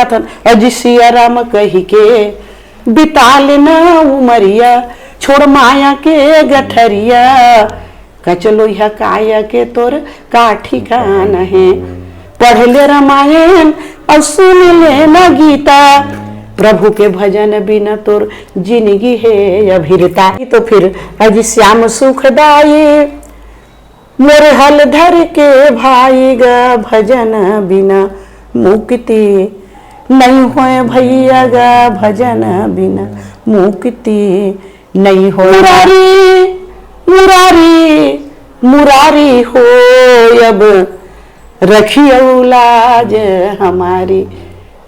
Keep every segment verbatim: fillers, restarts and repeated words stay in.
अथन अजी सिया राम कही के बिता लेना उमरिया, छोड़ माया के गठरिया, कचलोइहा काया के तोर का ठिकाना है। पढ़ ले रामायण और सुन लेना गीता, प्रभु के भजन बिना तोर जिंदगी है अभिरता। तो फिर अजी श्याम सुखदाई, मोर हल धर के भाई गा, भजन बिना मुक्ति नहीं होए भैया गा, भजन बिना मुक्ति नहीं होए। मुरारी, मुरारी, मुरारी हो, अब रखियो लाज हमारी,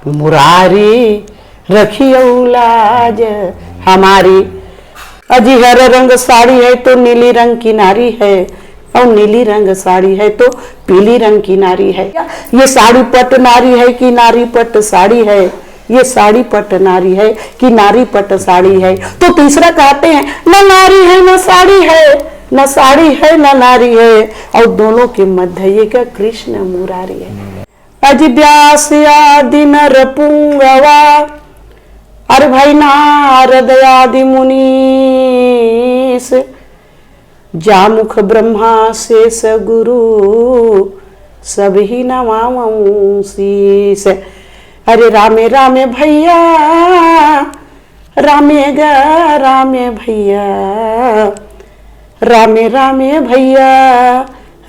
मुरारी रखियो लाज हमारी। अजी हरा रंग साड़ी है तो नीली रंग की नारी है, और नीली रंग साड़ी है तो पीली रंग की नारी है। ये साड़ी पट नारी है कि नारी पट साड़ी है, ये साड़ी पट नारी है कि नारी पट साड़ी है। तो तीसरा कहते हैं, न नारी है न साड़ी है, न साड़ी है न नारी है, और दोनों के मध्य ये क्या कृष्ण मुरारी है। अजि व्यास आदि नर पुंगवा, अरे भाई नारद आदि मुनीस, जा मुख ब्रह्मा शेष गुरु, सब ही नवावं शीस। अरे रामे रामे भैया, रामे गा रामे भैया, रामे रामे भैया,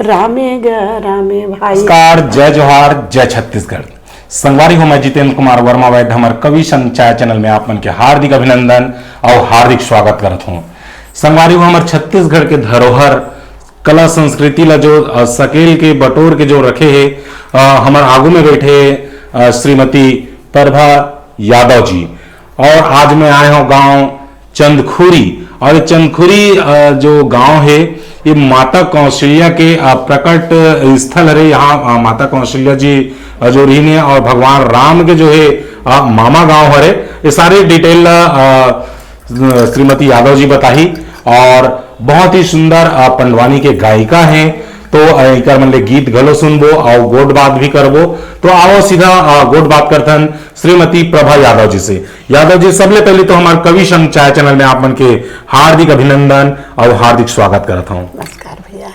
रामे गा रामे भाई। नमस्कार, जय जोहार, जय छत्तीसगढ़। संगवारी हो, मैं जितेंद्र कुमार वर्मा वैद्य, हमर कवि संग चाय चैनल में आप मन के हार्दिक अभिनंदन और हार्दिक स्वागत करत हूँ। संगवारी हो, हमर छत्तीसगढ़ के धरोहर कला संस्कृति ला जो, अ, सकेल के बटोर के जो रखे हे, अ, हमर आगू में बैठे, अ, श्रीमती प्रभा यादव जी, और आज मैं आए हूँ गांव चंदखुरी, और ये चंदखुरी, अ, जो गांव है, ये माता कौशल्या के, अ, प्रकट स्थल हरे। यहाँ, अ, माता कौशल्या जी, अ, जो रहिन हे और भगवान राम के जो है, अ, मामा गांव हरे। ये सारे डिटेल ला, अ, श्रीमती यादव जी बताही, और बहुत ही सुंदर, अ, पंडवानी के गायिका हैं। तो, अ, इकर मन ले गीत घलो सुनबो और गोठ बात भी करबो। तो आओ सीधा, अ, गोठ बात करथन श्रीमती प्रभा यादव जी से। यादव जी, सबले पहले तो हमार कवि संग चाय चैनल में आप मन के हार्दिक अभिनंदन और हार्दिक स्वागत करत हूँ। नमस्कार भैया।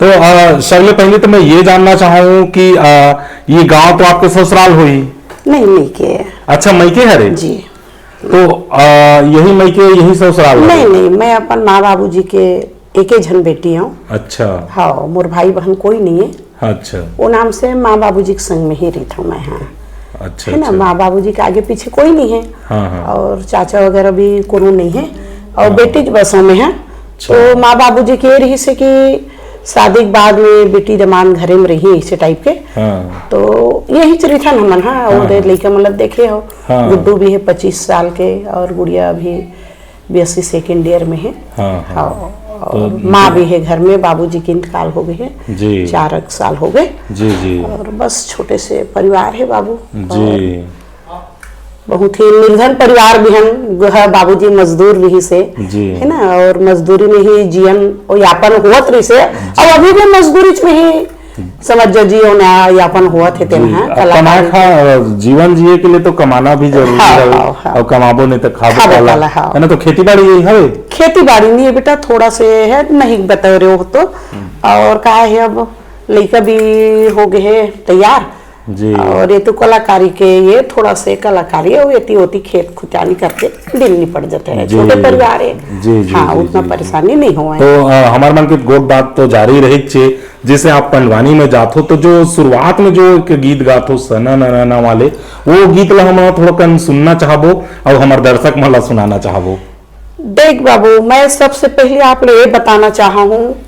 तो, अ, सबले पहले तो मैं ये जानना चाहूँ कि, अ, ये गांव तो आपके ससुराल होही? नहीं, मइके। अच्छा, मइके हरे? जी। तो, अ, यही मइके, यही ससुराल हरे? नहीं, नहीं, मैं अपन माँ बाबूजी के एके झन बेटी हूँ। अच्छा। हाँ, मोर भाई बहन कोई नहीं है। अच्छा। वो नाम से माँ बाबूजी के संग में ही रहिथंव मैं, हाँ। अच्छा, है ना, अच्छा। माँ बाबूजी के आगे पीछे कोई नहीं है। हाँ, हाँ। और चाचा वगैरह भी कोनो नहीं है। और हाँ। बेटी के बस में है। अच्छा। तो माँ बाबूजी के ये रहिस हे कि शादी के बाद में बेटी दमांद घरे में रही, ऐसे टाइप के। हाँ। तो यही च रहिथन हमन, हाँ, हाँ, और हाँ। लइका मतलब देखे हो, हाँ। गुड्डू भी है पच्चीस साल के और गुड़िया भी बीएससी सेकंड ईयर में है। हाँ, हाँ। हाँ, तो और माँ भी है घर में, बाबूजी के इंतकाल हो गए है, जी। चार एक साल हो गए। जी, जी। और बस छोटे से परिवार है बाबू। जी। और बहुत ही निर्धन परिवार भी हन, जो है बाबूजी मजदूर रहिस हे, जी। है ना, और मजदूरी में ही जीवन और यापन होत रहिस हे, जी। और अभी भी मजदूरी में ही समझ जा जीवन यापन होत हे, तेन जी, हा अब कमाए कलाकारी। खा, जीवन जिए के लिए तो कमाना भी जरूरी हाँ, है, हाँ, हाँ। और कमाबो नहीं तो खाबो खाबो काला, काला, हाँ। है ना, तो खेती बाड़ी यही हवे? खेती बाड़ी नहीं है बेटा, थोड़ा से है, नहीं बता रहे हो तो। हम्म। और कहा है अब लइका भी हो गए है तैयार, जी। और ये तो कलाकारी के, ये थोड़ा से कलाकारी है, वो एती ओती खेत खुतियानी करके दिन निपट जाते हैं, जी। छोटे परिवार है। जी, जी, हाँ, जी, उतना जी, जी। परेशानी नहीं हुआ है। तो, अ, हमार मन के गोठ बात तो जारी रही छे, जैसे आप पंडवानी में जात हो, तो जो शुरुआत में जो एक गीत गात हो, सना ना ना ना वाले, वो गीत ला हम थोड़ा कन सुनना चाहबो और हमार दर्शक मन ला सुनाना चाहबो। देख बाबू, मैं सबसे पहले आप लोग ये बताना चाहा हूँ,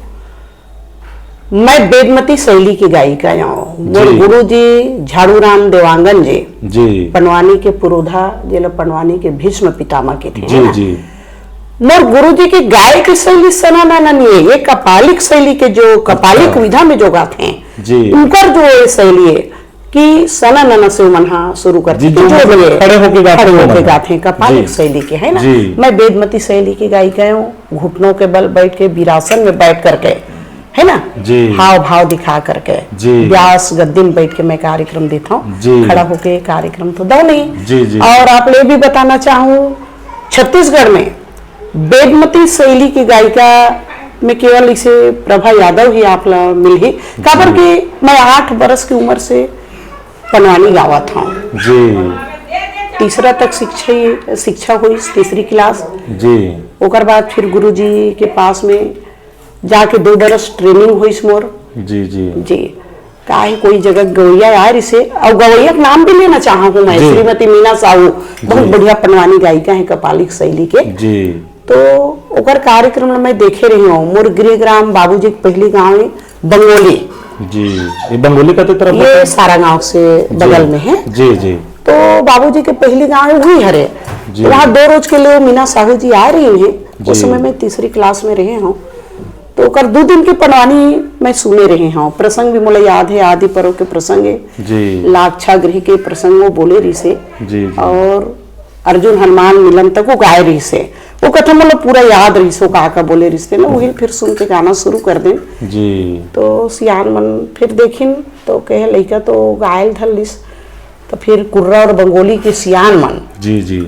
मैं बेदमती शैली के गायिका हूँ। मोर जी। गुरुजी झाड़ू राम देवांगन जी, जी। पंडवानी के पुरोधा, जेला पंडवानी के भीष्म पितामह के थे, जी, है ना? जी। मोर गुरुजी के गाय के शैली सना ना ना नहीं है, ये कपालिक शैली के, जो कपालिक अच्छा। विधा में जो गाते हैं, जी। उनकर जो ये शैली है कि सना नना से मन हा शुरू करते जी, हैं, जो जो मतलब भी है, खड़े होके गाते खड़े हैं होके मन। गाते हैं, कपालिक जी। शैली के, है ना? जी। मैं बेदमती शैली की गायिका हूँ, घुटनों के बल बैठ के, वीरासन में बैठ करके, है ना, जी। हाव भाव दिखा करके जी। ब्यास गद्दी में बैठ के मैं कार्यक्रम देता हूँ। जी। खड़ा होके कार्यक्रम तो दो नहीं। जी, जी। और आप ले भी बताना चाहूँ, छत्तीसगढ़ में वेदमती शैली की गायिका में केवल इसे प्रभा यादव ही आप ला मिलही। काबर के मैं आठ बरस की उम्र से पनवानी गावत हूँ। जी। तीसरा तक शिक्षा ही, शिक्षा हुई, तीसरी क्लास। जी। ओकर बाद फिर गुरुजी के पास में जाके दो बरस ट्रेनिंग हुई मोर। जी, जी। जी, काहे कोई जगह गवैया आए रिसे, और गवैया के नाम भी लेना चाहा हूँ मैं, जी। श्रीमती मीना साहू, बहुत जी। बढ़िया पनवानी गायिका है कपालिक शैली के। जी। तो ओकर कार्यक्रम ला मैं देखे रही हूँ। मोर गृह ग्राम बाबूजी के पहली गांव है बंगोली, जी। ये बंगोली का तो तरफ ये होता है? सारा गांव से बगल में है। जी, जी। तो बाबूजी के पहली गांव वही हरे। जी। तो वहाँ दो रोज के लिए मीना साहू जी आ रही हैं। जी। उस समय मैं तीसरी क्लास में रहे हूँ। तो ओकर दो दिन के पनवानी मैं सुने रहे हूँ। प्रसंग भी मोला याद है, आदि पर्व के प्रसंग है, जी। लाक्षा गृह के प्रसंग वो बोले रिसे। जी, जी। और अर्जुन हनुमान मिलन तक वो गाए रिसे। वो कथा मोला पूरा याद रिसे, वो का का बोले रिसे ना, वही फिर सुन के गाना शुरू कर देन। जी। तो सियान मन फिर देखिन तो कहे, लइका तो गायल धर लिस। तो फिर कुर्रा और बंगोली के सियान मन जी, जी।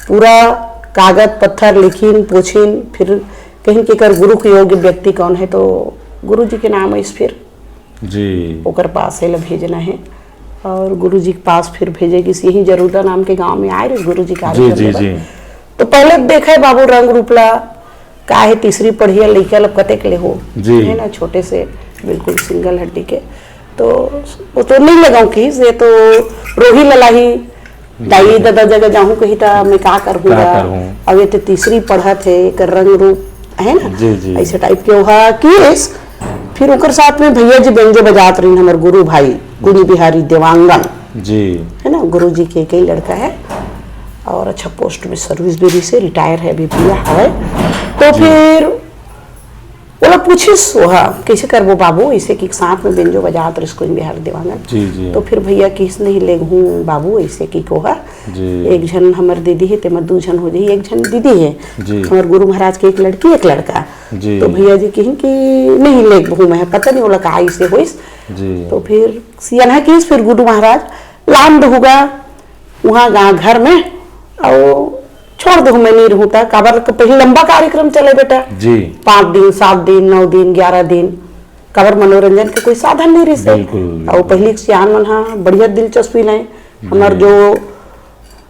पूरा कागज पत्थर लिखिन, पोछिन, फिर कहिन कि एकर गुरु के योग्य व्यक्ति कौन है। तो गुरु जी के नाम है इस फिर जी। ओकर पास एला भेजना है। और गुरु जी के पास फिर भेजे कि यही जरूदा नाम के गांव में आए रहे गुरु जी का जी, जी, जी। तो पहले देखे बाबू रंग रूप ला, का है, तीसरी पढ़िया लइका ला कतेक ले हो, जी। है ना, छोटे से बिल्कुल सिंगल हड्डी के। तो वो तो नहीं लगाऊं कि ये तो रोही ललाही, दाई दादा जगह जाहूं कही ता मैं का करहूं का गा? करहूं? अब ये तो तीसरी पढ़त है, एकर रंग रूप है ना, जी, जी। ऐसे टाइप के वहा किस। फिर ओकर साथ में भैया जी बेंजो बजात रही, हमर गुरु भाई गुनी बिहारी देवांगन, जी। है ना, गुरु जी के कई लड़का है और अच्छा पोस्ट में सर्विस भी रही से रिटायर है अभी भैया हवे। तो फिर ओला पूछिस, "ओहा कैसे करबो बाबू, ऐसे कि साथ में बेंजो बजात रहिस कोई बिहार दीवाना।" जी, जी। तो फिर भैया किस नहीं ले हूँ बाबू, ऐसे कि कोहा जी। एक झन हमर दीदी है, तेमा दू झन हो जाही, एक झन दीदी है, जी। हमर गुरु महाराज के एक लड़की, एक लड़का। जी। तो भैया जी कहिन कि नहीं ले हूँ मैं, पता नहीं ओला का ऐसे होइस। जी। तो फिर सियान है किस, फिर गुरु महाराज लान दहुगा वहाँ गा घर में, और छोड़ दहूँ मैं नहीं रहूँ ता, काबर के पहले लंबा कार्यक्रम चले बेटा, जी। पाँच दिन, सात दिन, नौ दिन, ग्यारह दिन, काबर मनोरंजन के कोई साधन नहीं रही से। बिल्कुल। और पहले के सियान मन हाँ बढ़िया दिलचस्पी लें, हमार जो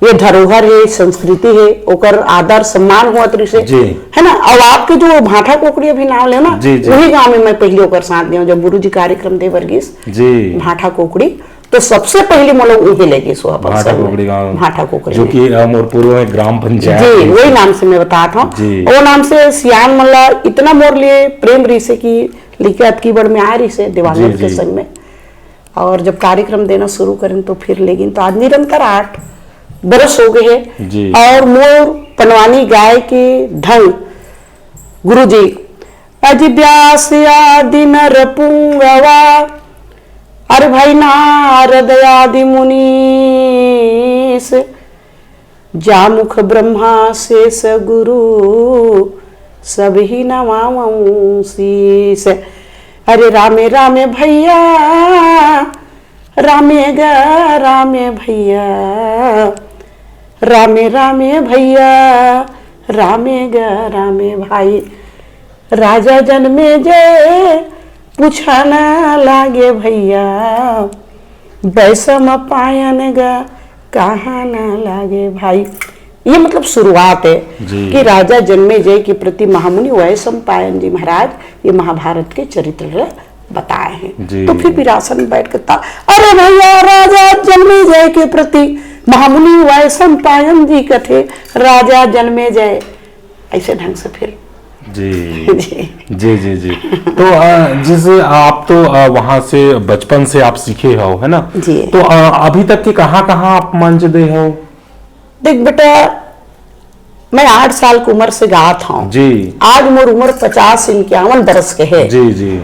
ये धरोहर है, संस्कृति है, ओकर आदर सम्मान होत रही से, जी। है ना। और आपके जो भाठा कोकड़ी अभी नाम लेना, जी, जी। वही गांव में मैं पहले ओकर साथ गया, जब गुरु जी कार्यक्रम दे बर गिस जी। भाठा कोकड़ी, तो सबसे पहले मोला उहे ले गिस वहाँ पर भाठा सब में। कोकड़ी गांव, भाठा कोकड़ी जो में। कि अ, मोर पूर्व में ग्राम पंचायत जी, है। वही नाम से मैं बतात हूँ। जी। वो नाम से सियान मन ला इतना मोर लिए प्रेम रही से कि लिखे अतकी बड़ में आ रही से देवांगन जी, के जी। संग में। और जब कार्यक्रम देना शुरू करें तो फिर लेकिन तो आज निरंतर आठ बरस हो गए हैं। जी। और मोर पनवानी गाय के ढंग गुरु जी, अजि ब्यास आदि नर पुंगवा, अरे भाई नारद आदि मुनीस, जा मुख ब्रह्मा शेष गुरु, सब ही नवावं शीस। अरे रामे रामे भैया, रामे ग रामे भैया, रामे रामे भैया, रामे ग रामे भाई। राजा जनमेजय पूछा ना लागे भैया, बैसम पायन गा कहा ना लागे भाई। ये मतलब शुरुआत है जी। कि राजा जनमेजय के प्रति महामुनि वैशंपायन जी महाराज ये महाभारत के चरित्र ल बताए हैं। जी। तो फिर विरासन में बैठ के ता, अरे भैया राजा जनमेजय के प्रति महामुनि वैशंपायन जी कथे, राजा जनमेजय, ऐसे ढंग से फिर जी। जी। जी, जी, जी। तो अ, जैसे आप तो अ, वहाँ से बचपन से आप सीखे हो, है ना? जी। तो अ, अभी तक के कहाँ कहाँ आप मंच दे हो? देख बेटा, मैं आठ साल की उम्र से गात हूँ। जी। आज मोर उम्र पचास इक्यावन बरस के है। जी, जी।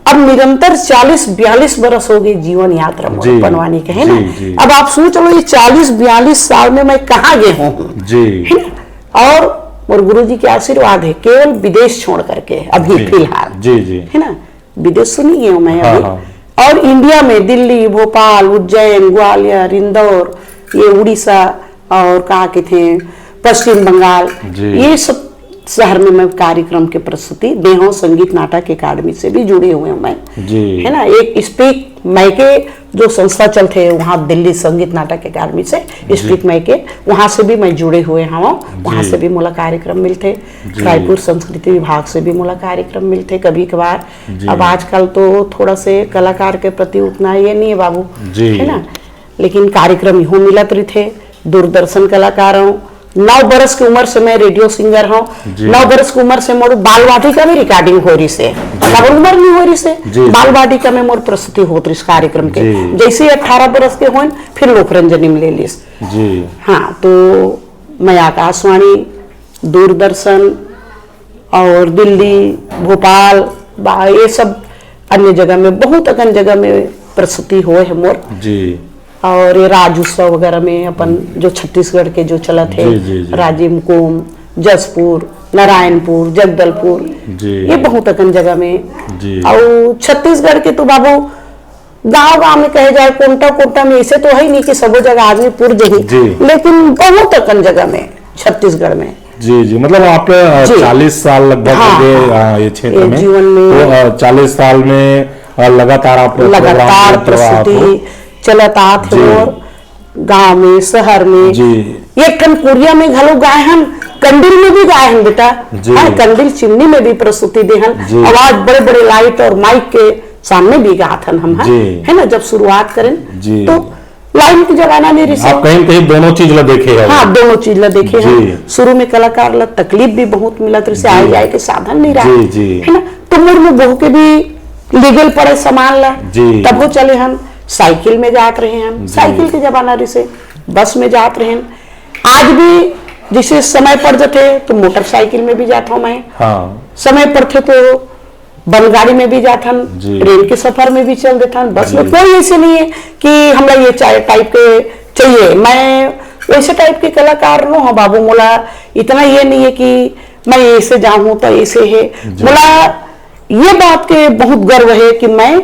अब निरंतर चालीस बयालीस बरस हो गए जीवन यात्रा मोर जी। पनवानी के, है ना? जी, जी। अब आप सोच लो, ये चालीस बयालीस साल में मैं कहाँ गए हूँ, जी। है ना? और मोर गुरु जी के आशीर्वाद है, केवल विदेश छोड़ करके अभी जी। फिलहाल, जी, जी। है ना? विदेश सुनी है मैं हाँ, अभी। हाँ। और इंडिया में दिल्ली, भोपाल, उज्जैन, ग्वालियर, इंदौर, ये उड़ीसा और कहा के थे पश्चिम बंगाल, जी। ये सब शहर में मैं कार्यक्रम के प्रस्तुति दे हूँ। संगीत नाटक अकादमी से भी जुड़े हुए हूँ मैं, जी। है ना। एक स्पीक मैके जो संस्था चलते है वहाँ दिल्ली संगीत नाटक अकादमी से, जी। स्पीक मैके, वहाँ से भी मैं जुड़े हुए हूँ। वहाँ जी। से भी मोला कार्यक्रम मिलते, जी। रायपुर संस्कृति विभाग से भी मोला कार्यक्रम मिलते कभी कभार। जी। अब आजकल तो थोड़ा से कलाकार के प्रति उतना ये नहीं है बाबू, जी। है ना, लेकिन कार्यक्रम इहो मिलत रहिथे। दूरदर्शन कलाकार हूँ, नौ बरस के उम्र से मैं रेडियो सिंगर हूँ। जी। नौ बरस के उम्र से मोर बाल वाटिका में रिकॉर्डिंग हो रही से, जी। काबर उम्र नहीं हो रही से, जी, जी। बाल वाटिका में मोर प्रस्तुति होत रही कार्यक्रम के। जी। जैसे ही अठारह बरस के होन, फिर लोकरंजनी में ले लीस। जी। हाँ, तो मैं आकाशवाणी, दूरदर्शन और दिल्ली, भोपाल, बा-, ये सब अन्य जगह में, बहुत अकन जगह में प्रस्तुति होए है मोर। जी। और ये राज उत्सव वगैरह में अपन जो छत्तीसगढ़ के जो चलत है, जी, जी, जी। राजिम कुम, जसपुर, नारायणपुर, जगदलपुर, जी। ये बहुत अकन जगह में। जी। और छत्तीसगढ़ के तो बाबू गांव गांव में कहे जाए, कोंटा कोंटा में, ऐसे तो है नहीं कि सबो जगह आदमी पुर जही, जी। लेकिन बहुत अकन जगह में छत्तीसगढ़ में। जी, जी, मतलब आप, अ, जी। चालीस साल लगभग हाँ, हो गए, हाँ। अ, ये क्षेत्र ये में। जीवन में तो, अ, चालीस साल में, अ, लगातार आप प्रोग्राम लगातार करते रहो आप। प्रस्तुति चलत आत है जी। मोर गांव में, शहर में। जी। एक ठन कोरिया में घलो गाए हन, कंडिल में भी गाए हन बेटा। जी। हाँ, कंडिल चिमनी में भी प्रस्तुति दे हन। जी। आवाज बड़े-बड़े लाइट और माइक के सामने भी गात हन हम, हाँ। जी। है ना, जब शुरुआत करें जी। तो लाइन के जमाना नहीं रही से। आप कहीं न कहीं दोनों चीज ला देखे हैं। हाँ, दोनों चीज ला देखे जी। हैं। शुरू में कलाकार ला तकलीफ भी बहुत मिलत रही से, जी। आए जाए के साधन नहीं रहा। जी, जी। है ना, तो मोर में बहू के भी लीगल पड़े सामान ला, जी। तब वो चले हन, साइकिल में जात रहे हन, जी। साइकिल के जमाना रही से, बस में जात रहे हन। आज भी जैसे समय पड़ जाते तो मोटरसाइकिल में भी जाता हूँ मैं। हाँ। समय पड़ते तो बलगाड़ी में भी जाथन, जी। ट्रेन के सफर में भी चल देथन, बस में जी। कोई ऐसे नहीं है कि हमला ये चाहे टाइप के चाहिए। मैं वैसे टाइप के कलाकार नो हूँ बाबू, मोला इतना ये नहीं है कि मैं ऐसे जाऊँ तो ऐसे है। जी। मोला ये बात के बहुत गर्व है कि मैं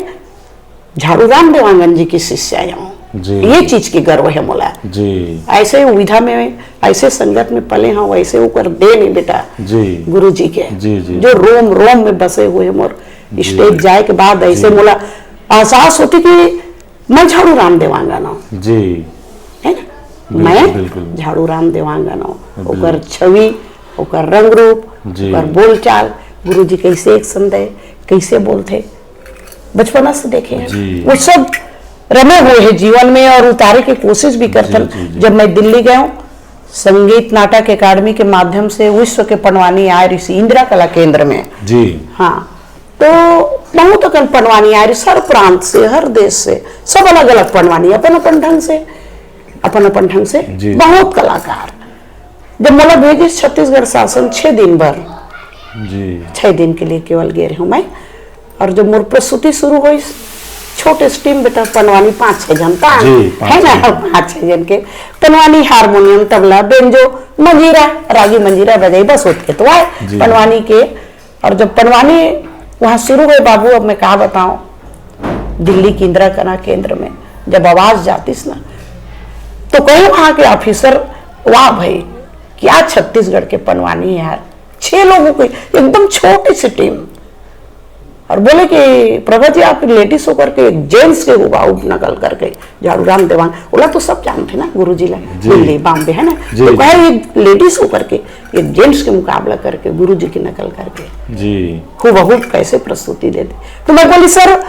झाड़ू राम देवांगन जी की शिष्या हूँ। जी। ये चीज की गर्व है मोला। जी। ऐसे विधा में, ऐसे संगत में पले हूँ, वैसे ओकर देन है बेटा जी। गुरु जी के, जी, जी। जो रोम रोम में बसे हुए मोर। जी। स्टेज जाए के बाद ऐसे जी। मोला एहसास होती कि मैं झाड़ू राम देवांगन हूँ। जी। है ना? बिल्कुल, मैं बिल्कुल। झाड़ू राम देवांगन हूँ। बिल्कुल। ओकर छवि, ओकर रंग रूप, जी। ओकर बोलचाल, गुरु जी कैसे action दे, कैसे बोलते, बचपना से देखे हैं। जी। वो सब रमे हुए हैं जीवन में और उतारे की कोशिश भी करथन। जी, जी, जी। जब मैं दिल्ली गया हूँ, संगीत नाटक एकेडमी के माध्यम से विश्व के पंडवानी आए रही इंदिरा कला केंद्र में। जी। हाँ, तो बहुत अकन पंडवानी आए रही, हर प्रांत से, हर देश से, सब अलग-अलग पंडवानी, अपन-अपन ढंग से, अपन-अपन ढंग से, जी। बहुत कलाकार। जब मोला भेजिस छत्तीसगढ़ शासन छह दिन बर, जी। छह दिन के लिए केवल गे रहे हूँ मैं। और जब मोर प्रस्तुति शुरू हुई, छोटे से टीम बेटा, पंडवानी पाँच छह जन था, जी, पाँच है ना, छह जन। पाँच छह जन के पंडवानी, हारमोनियम, तबला, बेंजो, मंजीरा, रागी मंजीरा बजाई, बस उठ के तो आए जी। पंडवानी के। और जब पंडवानी वहाँ शुरू हुए बाबू, अब मैं का बताऊँ, दिल्ली के इंदिरा कला केंद्र में जब आवाज जातिस ना, तो कहीं वहाँ के ऑफिसर, "वाह भाई, क्या छत्तीसगढ़ के पंडवानी है यार।" छह लोगों की एकदम छोटी सी टीम। और बोले कि, "प्रभा जी, आप लेडीज होकर के एक जेंट्स के हुबहू नकल करके झाड़ू राम देवांगन।" ओला तो सब जानते ना गुरु जी ला, जी। दिल्ली, बॉम्बे, है ना? जी, तो कहे, जी। "एक लेडीज होकर के एक जेंट्स के मुकाबला करके गुरु जी की नकल करके जी। हुबहू कैसे प्रस्तुति देते?" तो मैं बोली, "सर,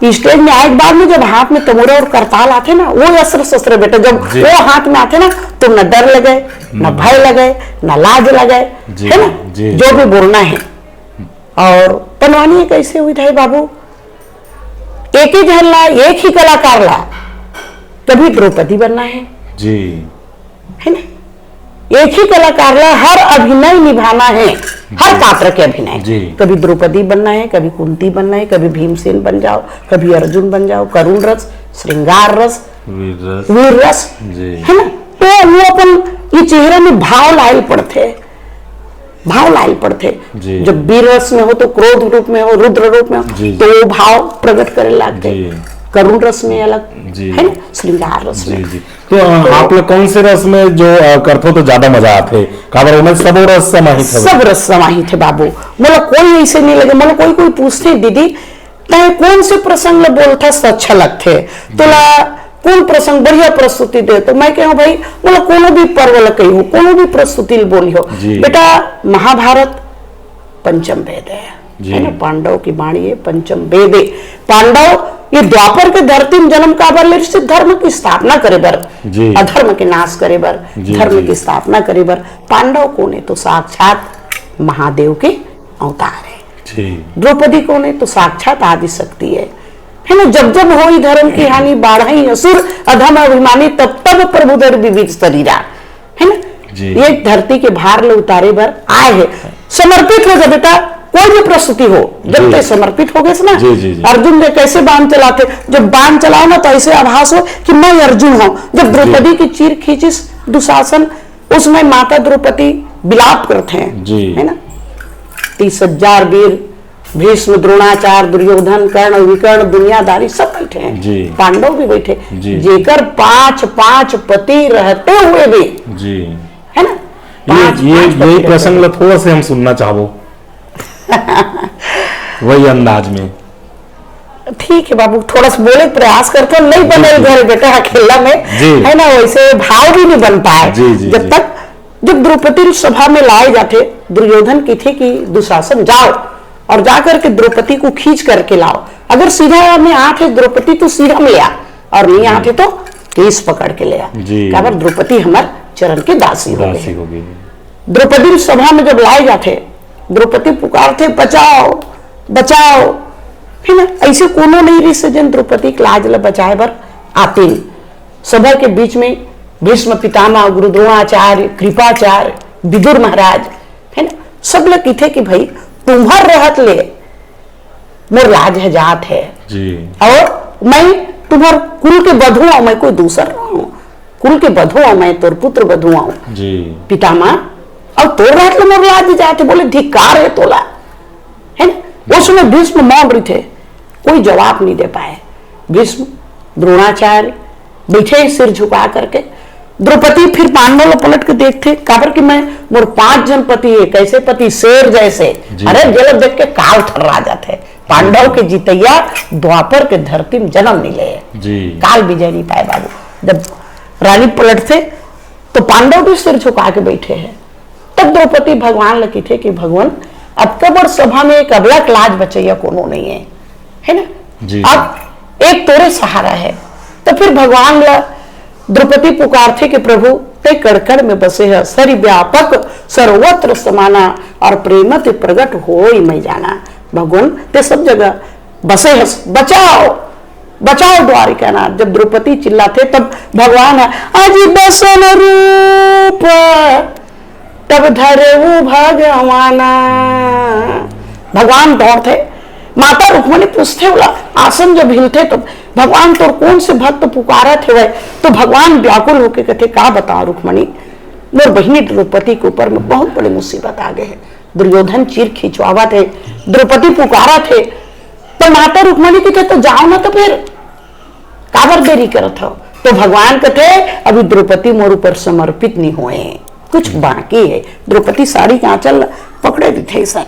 स्टेज में आए के बाद में जब हाथ में तमूरा और करताल आते ना, वो अस्त्र शस्त्र बेटा, जब जी। वो हाथ में आते ना, तो न डर लगे, न हम्म। भय लगे, न लाज लगे, जी, है ना? जी, जो जी। भी बोलना है।" और पंडवानी एक ऐसे विधा है बाबू, एक ही झन ला, एक ही कलाकार ला कभी द्रौपदी बनना है, जी। है ना? एक ही कलाकार ला हर अभिनय निभाना है, हर जी। पात्र के अभिनय। जी। कभी द्रौपदी बनना है, कभी कुंती बनना है, कभी भीमसेन बन जाओ, कभी अर्जुन बन जाओ, करुण रस, श्रृंगार रस, वीर रस। वीर रस, जी। है ना? तो वो अपन ये चेहरा में भाव लाए पड़ते। भाव लाए ल पड़थे। जब वीर रस में हो तो क्रोध रूप में हो, रुद्र रूप में हो, तो वो भाव प्रकट करे लागथे। करुण रस में अलग, है ना, श्रृंगार रस में। तो आप लोग कौन से रस में जो करथो तो ज्यादा मजा आथे? काबर ओमे सबो रस समाहित हे। सब रस समाहित हे बाबू। मोला कोई ऐसे नहीं लगे, मोला कोई कोई पूछथे, दीदी तैं कोन से प्रसंग ल बोलथस अच्छा लगथे, तोला कोन प्रसंग बढ़िया प्रस्तुति दे? तो मैं कहूँ, भाई, मोला कोनो भी पर्व ल कही हो, कोनो भी प्रस्तुति ल बोली हो, बेटा, महाभारत पंचम वेद है, है ना? पांडव की बाणी है, पंचम वेद है। पांडव ये द्वापर के धरती में जन्म काबर ले रहिस? धर्म की स्थापना करे बर, अधर्म के नाश करे बर, धर्म की स्थापना करे बर। पांडव कोन है? तो साक्षात महादेव के अवतार है। द्रौपदी कोन है? तो साक्षात आदि शक्ति है, है ना? जब जब होई धर्म की हानि, बाढ़ई असुर अधम अभिमानी, तब तब प्रभु धर विविध शरीरा, है ना? ये धरती के भार ल उतारे बर आए हे। समर्पित हो जा बेटा, कोई भी प्रस्तुति हो, जब तैं समर्पित हो गए ना। अर्जुन ने कैसे बाण चलाथे, जब बाण चलाओ ना तो ऐसे आभास हो कि मैं अर्जुन हूँ। जब द्रौपदी की चीर खींचिस दुशासन, उसमें माता द्रौपदी विलाप करथे, है ना? तीस हजार वीर, भीष्म, द्रोणाचार्य, दुर्योधन, कर्ण, विकर्ण, दुनियादारी सब बैठे हैं, पांडव भी बैठे, जेकर पांच पांच पति रहते हुए भी, है ना? ये, ये प्रसंग ला थोड़ा से हम सुनना चाहबो। वही अंदाज में। ठीक है बाबू, थोड़ा सा बोले प्रयास करथो, नहीं बने घर बेटा अकेला में, है ना, वैसे भाव भी नहीं बन पाए। जब तक, जब द्रौपदी सभा में लाए जाते, दुर्योधन की थे कि दुशासन जाओ और जा करके द्रौपदी को खींच करके लाओ, अगर सीधा में आते द्रौपदी तो सीधा में आ, और नहीं आते तो केस पकड़ के ले आ। काबर द्रौपदी हमार चरण के दासी हो गई। द्रौपदी सभा में जब लाए जाते, द्रौपदी पुकारथे, "बचाओ, बचाओ।" है ना? ऐसे कोनो नहीं रहिस जेन द्रौपदी के लाज ला बचाए बर आतिन। सभा के बीच में भीष्म पितामह, गुरु द्रोणाचार्य, कृपाचार्य, विदुर महाराज, है ना? सब लोग कहिथे कि भाई, तुम्हर रहत ले मोर लाज ह जात है। और मैं तुम्हर कुल के बधू हूँ, मैं कोई दूसर नहीं हूँ। कुल के बधू हूँ, मैं तोर पुत्र बधू हूँ। पितामह, और तोर रहत ले मोर लाज जात है, बोले, "धिक्कार है तोला।" है ना? वो समय भीष्म मौन रहिथे, कोई जवाब नहीं दे पाए। भीष्म, द्रोणाचार्य बैठे सिर झुका करके। द्रौपदी फिर पांडव ला पलट के देखथे, काबर कि मैं, मोर पांच जन पति है, कैसे पति? शेर जैसे। अरे, जेला देख के काल थर्रा जाथे। पांडव के जितैया द्वापर के धरती में जन्म नहीं ले, काल विजय नहीं पाए बाबू। जब रानी पलटथे तो पांडव भी सिर झुका के बैठे हैं। तब द्रौपदी भगवान ला कहिथे कि भगवान, अतका बड़ सभा में एक अबला के लाज बचैया कोनो नहीं है, है ना? अब एक तोरे सहारा है। तो फिर भगवान ला द्रौपदी पुकारथे कि प्रभु, तैं कण कण में बसे है, सरि व्यापक सर्वत्र समाना, और प्रेम ते प्रगट होई मैं जाना। भगवान, तैं सब जगह बसे है, बचाओ, बचाओ द्वारिका नाथ। जब द्रौपदी चिल्लाथे तब भगवान है, "अजी बसन रूप तब धरऊ भगवाना।" भगवान दौड़थे, माता रुक्मणी पूछथे ओला, आसन जब हिलथे तब, "भगवान तोर कौन से भक्त पुकारत हेवय?" तो भगवान व्याकुल होके कथे, "का बताओ रुक्मणी, मोर बहिनी द्रौपदी के ऊपर में बहुत बड़े मुसीबत आ गए है। दुर्योधन चीर खिंचवावत है, द्रौपदी पुकारत है।" तो माता रुक्मणी कथे, "तो जाओ ना तो फिर, काबर देरी करत हो?" तो भगवान कथे, "अभी द्रौपदी मोर ऊपर समर्पित नहीं होए, कुछ बाकी है।" द्रौपदी साड़ी के आंचल पकड़े रहिथे ऐसा,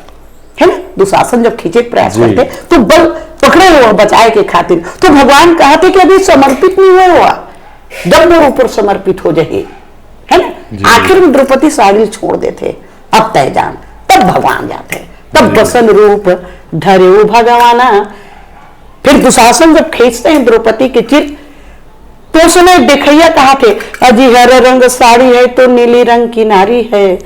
है ना? दुशासन जब खींचे के प्रयास करथे तो बल पकड़े हुआ बचाए के खातिर, तो भगवान कहथे कि अभी समर्पित नहीं हुए हुआ, जब मोर ऊपर समर्पित हो जाए, है ना? आखिर में द्रौपदी साड़ी छोड़ देथे, "अब तय जान।" तब भगवान जाथे, तब बसन रूप धरे भगवाना। फिर दुशासन जब खींचते हैं द्रौपदी के चिर, तो उसमें देखैया कहा थे, "अजी हर रंग साड़ी है तो नीली रंग की नारी है,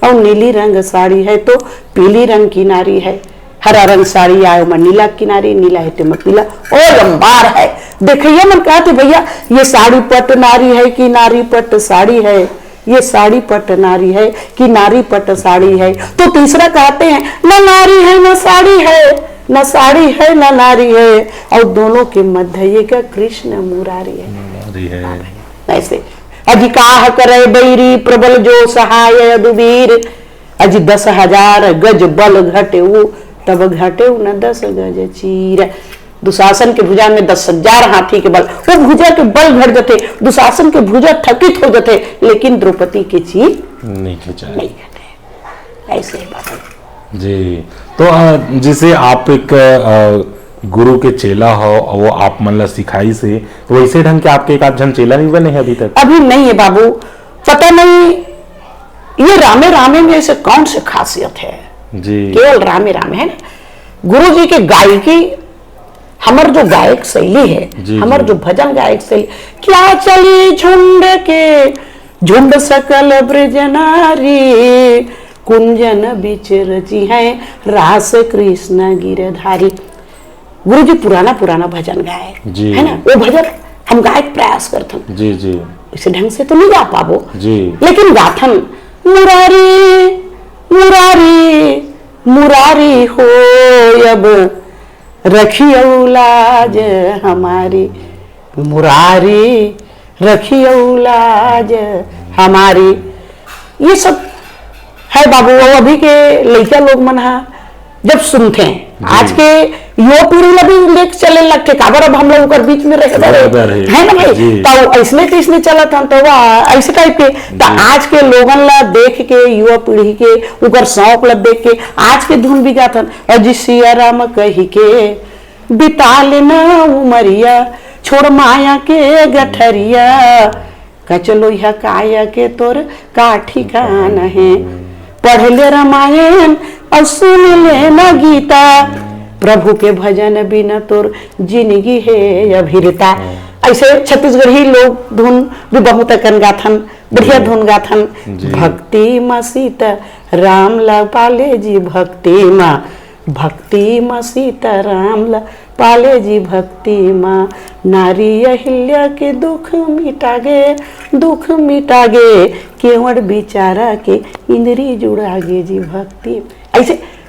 और नीली रंग साड़ी है तो पीली रंग की नारी है। हरा रंग साड़ी आयो मैं नीला किनारी, नीला है तो मैं पीला।" और लंबार है। देखैया मन कहा थे, "भैया, ये साड़ी पट नारी है कि नारी पट साड़ी है?" ये साड़ी पट नारी है कि नारी पट साड़ी है? तो तीसरा कहते हैं, "न नारी है न साड़ी है, न साड़ी है न नारी है, और दोनों के मध्य ये क्या कृष्ण मुरारी है?" मुरारी है। ऐसे, "अजिकाह करे बैरी प्रबल जो सहाय अदुबीर।" अजि दस हजार गज बल घटेउ, तब घटेउ न दस गज चीर। दुशासन के भुजा में दस हजार हाथी के बल, वो भुजा के बल घट जथे, दुशासन के भुजा थकित हो जथे, लेकिन द्रौपदी के चीर नहीं घटे। नहीं घटे। ऐसे ही बात है। जी। तो, अ, जैसे आप एक, अ, गुरु के चेला हो, वो आप मन ला सिखाइस हे, तो वैसे ढंग के आपके एक आध झन चेला नहीं बने हैं अभी तक? अभी नहीं है बाबू, पता नहीं ये रामे रामे में ऐसे कौन से खासियत है। जी। केवल रामे रामे है ना। गुरु जी के गायकी, हमर जो गायक शैली है, जी, हमर जी। जो भजन गायक शैली, क्या चली झुंड के झुंड सकल ब्रज नारी, कुंजन बिच रची है रास कृष्ण गिरधारी। गुरु जी पुराना पुराना भजन गाए, जी। है ना, वो भजन हम गाए के प्रयास करथन। जी, जी। इसे ढंग से तो नहीं गा पाबो, जी। लेकिन गाथन, मुरारी, मुरारी, मुरारी हो, अब रखियो लाज हमारी, मुरारी, रखियो लाज हमारी। ये सब है बाबू, वो अभी के लइका लोग मन हा जब सुनथे, जी। आज के युवा पीढ़ी ला भी लेके चले लगथे, काबर अब हम लोग ओकर बीच में रहे रहे बर बर हे। है ना भाई? जी। तो ऐसने कैसने चलत हन, तो वह ऐसे टाइप के। तो जी। आज के लोगन ला देख के, युवा पीढ़ी के ओकर शौक ला देख के आज के धुन भी गाथन, अजि सिया राम कहि के बिता लेना उमरिया, छोड़ माया के गठरिया, कचलोइहा काया के तोर का ठिकाना है। पढ़ ले रामायण और सुन लेना गीता, प्रभु के भजन बिना तोर जिंदगी है अभिरता। ऐसे छत्तीसगढ़ी लोक धुन भी बहुत अकन गाथन, बढ़िया जी। धुन गाथन। जी। भक्ति मा सीता राम ला पाले जी, भक्ति मा, भक्ति मा सीता राम ला पाले जी, भक्ति मा नारी अहिल्या के दुख मिटागे, दुख मिटागे, केवड़ बिचारा के इंद्री जुड़ागे जी, भक्ति। ऐसे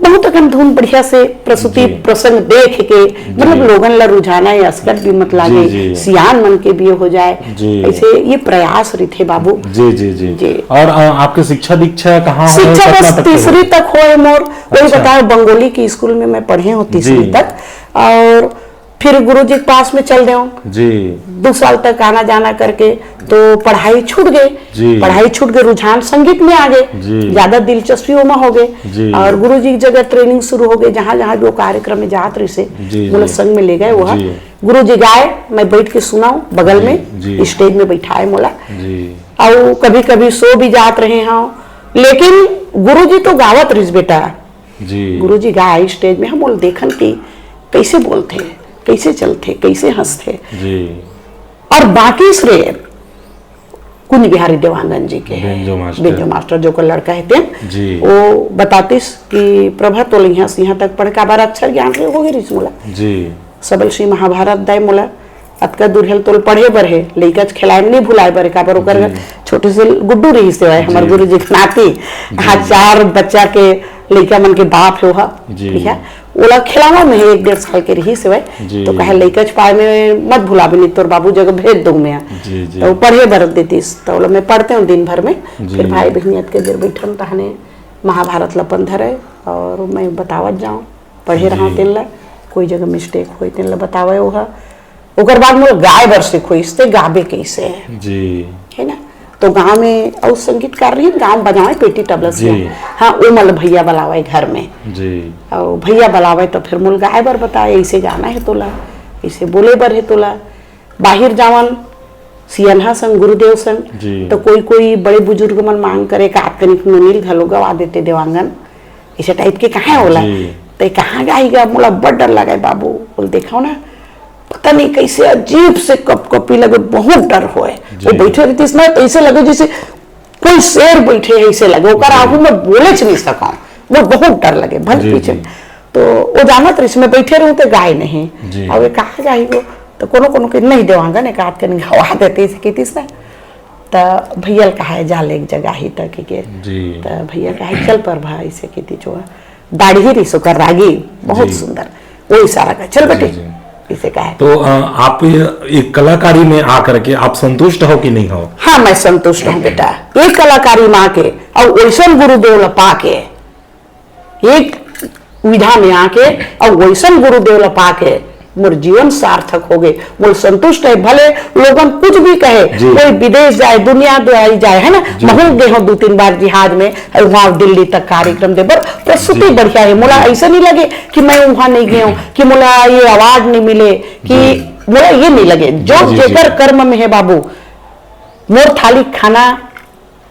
बहुत अकन धुन बढ़िया से प्रस्तुति जी। प्रसंग देख के, जी। मतलब, लोगन ला रुझाना या असकट भी मत लागे, जी, जी। सियान मन के भी हो जाए। जी। ऐसे ये प्रयास रहिथे बाबू। जी, जी, जी। जी। और, अ, आपके शिक्षा दीक्षा कहाँ शिक्षा होए, बस कतना तक तीसरी होए? तक होए मोर। वही अच्छा। बताओ, बंगोली की स्कूल में मैं पढ़े हूँ तीसरी जी। तक, और फिर गुरु जी के पास में चल देव। जी। दो साल तक आना जाना करके तो पढ़ाई छूट गए। जी। पढ़ाई छूट गए, रुझान संगीत में आ गए, जी। ज्यादा दिलचस्पी ओमा हो गए। जी। और गुरु जी की जगह ट्रेनिंग शुरू हो गई, जहाँ जहाँ जो कार्यक्रम में जात रही से जी, मोला जी। संग में ले गए। वह जी। गुरु जी गाए, मैं बैठ के सुनाऊं बगल जी, में, जी। स्टेज में बैठाए मोला। जी। और कभी कभी सो भी जात रहे हाँ, लेकिन गुरु जी तो गावत रहिस बेटा। जी। गुरु जी गाए स्टेज में, हम बोल देखन कि कैसे बोलथे, कैसे चलथे, कैसे हंसथे। जी। और बाकी श्रेय कुंज बिहारी देवांगन जी के हे। Banjo master. बेंजो मास्टर जो को लड़का हे तेन, जी। वो बतातिस कि प्रभा तो यहाँ से यहाँ तक पढ़ के, काबर अक्षर ज्ञान से हो गई रिस मोला। जी। सबल श्री महाभारत दाई मोला अतका दूर हेल तोल पढ़े बर हे, लइका च खिलाए में नहीं भुलाए बर हे, काबर ओकर जी। छोटे से गुड्डू रहिस हे, हमर जी। गुरु जी के नाती। जी, हाँ, जी। चार बच्चा के लइका मन के बाप हे ओहा, जी। ठीक है? ओला खिलावा में एक डेढ़ साल के रहिस हे, जी। तो कहे, "लइका च पाए में मत भुलाबे, नहीं तोर बाबू जगह भेज दूं मैं।" जी, जी। तो पढ़े बर देतिस, तो ओला मैं पढ़ते हूँ दिन भर में। जी। फिर भाई बहिनी अतके देर बैठन, तहने महाभारत ल अपन धरे और मैं बतावत जाऊँ, पढ़े जी। रहा तेन ला, कोई जगह मिस्टेक होई तेन ला बतावे ओहा। ओकर बाद मोर गाय बर सीखो, इससे गाबे कैसे है, जी। है ना? तो गांव में अउ संगीतकार रही, गांव में बजावे पेटी तबला से। जी। हाँ, वो मतलब भैया बुलावे घर में। जी। और भैया बुलावे तो फिर मोल गाय बर बताए, "ऐसे गाना है तोला, ऐसे बोले बर है तोला।" बाहिर जावन, सियनहा संग, गुरुदेव संग, जी। तो कोई कोई बड़े बुजुर्ग मन मांग करे, का तनिक नोनी ल घलो गवा देते देवांगन, ऐसे टाइप के कहाँ होला? जी। तो कहाँ गाई गा? मोला बड़ डर लगे बाबू। बोल, "देखो ना, पता नहीं कैसे अजीब से कपकपी लगे, बहुत डर होए।" जी। वो बैठे रहतीस ना, तो ऐसे लगे जैसे कोई शेर बैठे है, ऐसे लगे। ओकर जी। आगू में बोले च नहीं सका, वो बहुत डर लगे, भले जी, पीछे। जी। तो वो जानत रहिस, मैं बैठे रहूं तो गाय नहीं। जी। अब ये कहाँ गाई वो? तो कोनो कोनो के नहीं देवांगन, एक आध के नहीं गवा देते, ऐसे कहतीस ना। तो भैया ल कहा है, "जा ले एक जगह ही तक के।" जी। तो भैया कहा है, "चल पर भाई," ऐसे कहती जो दाढ़ी रहिस ओकर रागी, बहुत जी। सुंदर। वो इशारा का, "चल बेटे।" जी, जी। इसे कहे। तो अ, आप ये, ये कलाकारी में आकर के आप संतुष्ट हो कि नहीं हो? हाँ, मैं संतुष्ट हूँ बेटा। ये कलाकारी में आके और वैसन गुरुदेव ला पाके, एक विधा में आके और वैसन गुरुदेव ला पाके मोर जीवन सार्थक हो गए। मोर संतुष्ट है, भले लोगन कुछ भी कहे, जी। कोई विदेश जाए, दुनिया दुआई जाए, है ना? जी। महूँ गे हूँ दो तीन बार जिहाज में, और वहाँ दिल्ली तक कार्यक्रम दे बर प्रस्तुति जी। बढ़िया है। मोला जी। ऐसा नहीं लगे कि मैं वहाँ नहीं गए हूँ, कि मोला ये अवार्ड नहीं मिले, कि जी। मोला ये नहीं लगे। जो जी, जी, जेकर जी। कर्म में है बाबू, मोर थाली खाना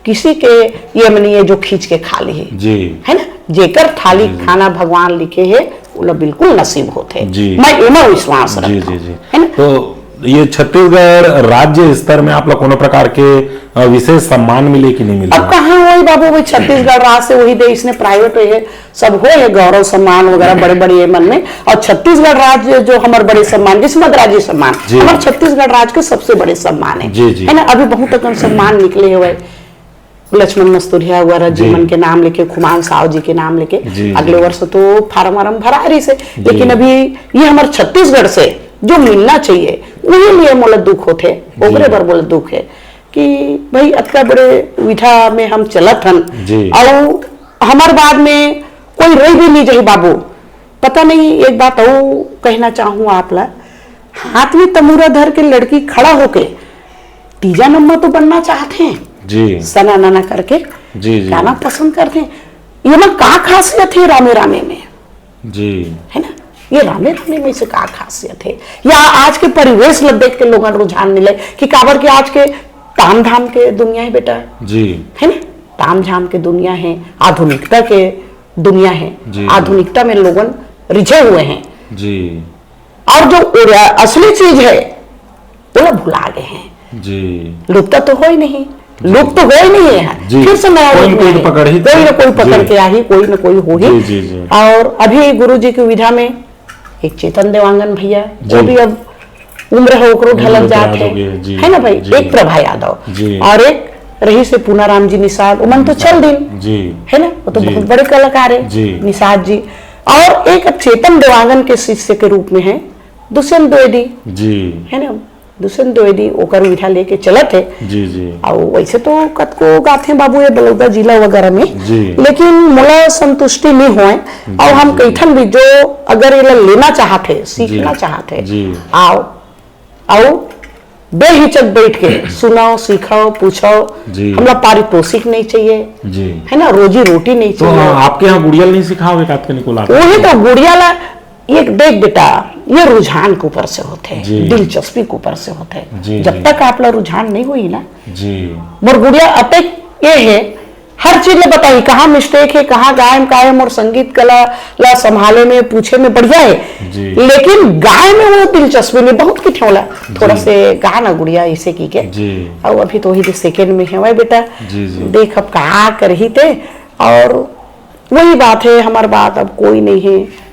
किसी के ये में नहीं है जो खींच के खा ली, जी। है ना? जेकर थाली जी, जी। खाना भगवान लिखे है, वो लोग बिल्कुल नसीब होते हैं। जी। मैं एमा विश्वास जी, रखता जी, हूँ, जी। है ना? तो ये छत्तीसगढ़ राज्य स्तर में आप लोग कोनो प्रकार के, अ, विशेष सम्मान मिले कि नहीं मिले? अब कहाँ होई बाबू, वही छत्तीसगढ़ राज्य से वही देश ने प्राइवेट है, सब हो है गौरव सम्मान वगैरह बड़े बड़े ये मन में। और छत्तीसगढ़ राज्य जो हमारे बड़े सम्मान, जिसमत राज्य सम्मान, जी। हमारे छत्तीसगढ़ राज्य के सबसे बड़े सम्मान है, जी, जी। है ना? अभी बहुत अकन सम्मान निकले हुए, लक्ष्मण मस्तुरिया वगैरह जी जी। मन के नाम लेके, खुमान साव जी के नाम लेके, जी, अगले जी। वर्ष तो फार्म वार्म भरा रही से, जी। लेकिन अभी ये हमारे छत्तीसगढ़ से जो मिलना चाहिए, वही लिए मोला दुख होते, जी। ओकरे बर मोला दुख है कि भाई अतका बड़े विधा में हम चलत हन, जी। और हमारे बाद में कोई रह भी नहीं जाही बाबू। पता नहीं, एक बात और कहना चाहूँ आप ला, हाथ में तमूरा धर के लड़की खड़ा होके तीजा नम्मा तो बनना चाहते हैं, जी। सना नना करके जी, जी। गाना पसंद करते हैं। ये में का खासियत है रामे रामे में? जी। है ना, ये रामे रामे में से का खासियत है? या आज के परिवेश ल देख के लोगन रुझान मिले कि काबर के आज के ताम धाम के दुनिया है बेटा, जी। है ना, ताम झाम के दुनिया है, आधुनिकता के दुनिया है, जी, जी। आधुनिकता में लोगन रिझे हुए हैं। जी। और जो ओरिया-, असली चीज है, वो लोग भुला गए हैं। जी। लुप्त तो हो ही नहीं, जी। लुप्त हो ही नहीं है। जी। फिर से नया कोई रूप न में कोई आए। पकड़ ही कोई ना कोई पकड़ जी। के आही, कोई ना कोई हो ही। जी, जी, जी। और अभी गुरु जी की विधा में एक चेतन देवांगन भैया, जी। वो भी अब उम्र है, ओकरो उम्र ढलत तो जात याद है, हो गई है, जी, है ना भाई? जी। एक प्रभा यादव। जी। और एक रही से पूनाराम जी निषाद, उमन तो जी। चल दिन, जी। है ना? वो तो जी। बहुत बड़े कलाकार है, जी। निषाद जी। और एक अब चेतन देवांगन के शिष्य के रूप में है दुष्यंत द्विवेदी, जी। है ना? दुष्यंत द्विवेदी ओकर विधा लेके चलत है। जी, जी। और वैसे तो कतको गाथे बाबू ये बलौदा जिला वगैरह में, जी। लेकिन मोला संतुष्टि नहीं होए। जी, और हम जी। कईथन भी जो अगर ये लेना चाहत है, सीखना जी। चाहत है, जी। आओ, आओ, बेहिचक बैठ के सुनाओ, सिखाओ, पूछो। जी। हमला पारितोषिक नहीं चाहिए, जी। है ना, रोजी रोटी नहीं तो चाहिए। हाँ, आपके यहाँ गुड़िया नहीं सिखाओगे, कात के निकोला? वही तो गुड़िया ला, ये देख बेटा, ये रुझान के ऊपर से होते हैं, जी। दिलचस्पी के ऊपर से होते हैं। जी, जब जी। तक आप ला रुझान नहीं हुई ना, जी। मोर गुड़िया अतेक ये है, हर चीज ले बताही, कहाँ मिस्टेक है, कहाँ गाय में का है, मोर संगीत कला ला संभाले में, पूछे में बढ़िया है, जी। लेकिन गाय में वो दिलचस्पी नहीं, बहुत की ठेवला, जी। थोड़ा से गा ना गुड़िया, इसे की के। जी। और अभी तो वही सेकंड में है, वही बेटा, जी, जी। देख अब का करही ते। और वही बात है, हमार बात अब कोई नहीं है,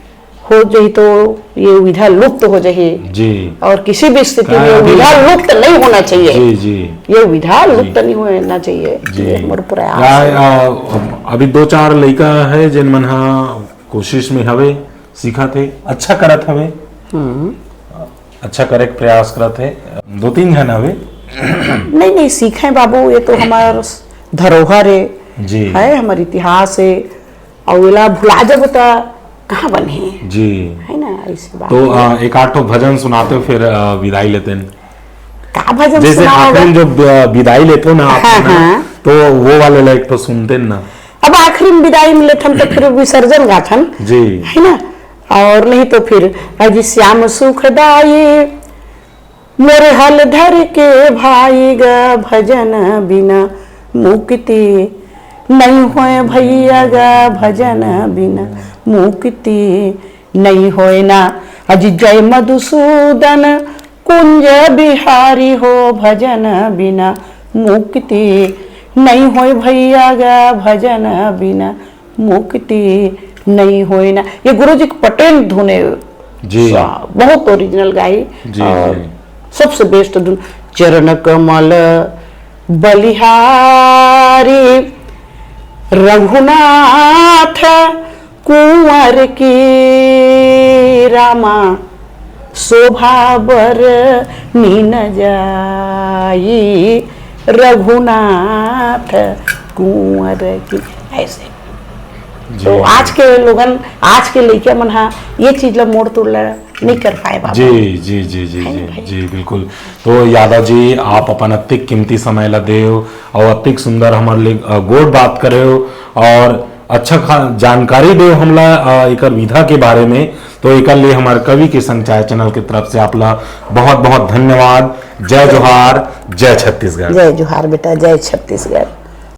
हो जाही तो ये विधा लुप्त हो जाही। जी। और किसी भी स्थिति में ये विधा लुप्त नहीं होना चाहिए। जी, जी। ये विधा जी। लुप्त नहीं होना चाहिए। जी। ये हमारा प्रयास है। अभी दो चार लड़का है जिन मन हा कोशिश में हवे, सीखा थे, अच्छा करत हवे। हम्म। अच्छा करे के प्रयास करत है। दो तीन झन हवे। नहीं, नहीं, सीखे बाबू, ये तो हमार धरोहर है, जी। है हमार इतिहास है, और एला भुला जब त कहाँ बनही? जी। है ना, ऐसी बात तो, है। आ, एक आध ठो भजन सुनाते हो, फिर, आ, विदाई लेते हैं। का भजन जैसे सुनाओगे? आखिरी में जो, आ, विदाई लेते हो ना आप, हाँ, है ना? हाँ। तो वो वाले ला एक ठो सुनते हैं ना। अब आखिरी में विदाई में लेथन तो फिर विसर्जन गाथन। जी। है ना? और नहीं तो फिर, अजी श्याम सुखदाई, मोर हल धर के भाई गा, भजन बिना मुक्ति नहीं होए भैया गा, भजन बिना मुक्ति नहीं होए ना। अजी जय मधुसूदन कुंज बिहारी हो, भजन बिना मुक्ति नहीं होए भैया गा, भजन बिना मुक्ति नहीं होए ना। ये गुरु जी के पटेल धुन है। जी। सा-, बहुत ओरिजिनल गाई। जी, और जी। सबसे बेस्ट धुन, चरण कमल बलिहारी रघुनाथ कुंवर की, रामा शोभा बर नीन जाई रघुनाथ कुंवर की। ऐसे जी। तो आज के लोगन, आज के लइका मन हा ये चीज ला मोड़ तोड़ ला नहीं कर पाए बाबा। जी जी जी जी है ना जी भाई? जी बिल्कुल। तो यादव जी, आप अपन अतिक कीमती समय ला देव और अतिक सुंदर हमर ले अ, गोठ बात करेव और अच्छा खा जानकारी देव हमला अ, एकर विधा के बारे में। तो एकर लिए हमर कवि के संग चाय चैनल के तरफ से आपला बहुत बहुत धन्यवाद। जय जोहार, जय छत्तीसगढ़। जय जोहार बेटा, जय छत्तीसगढ़।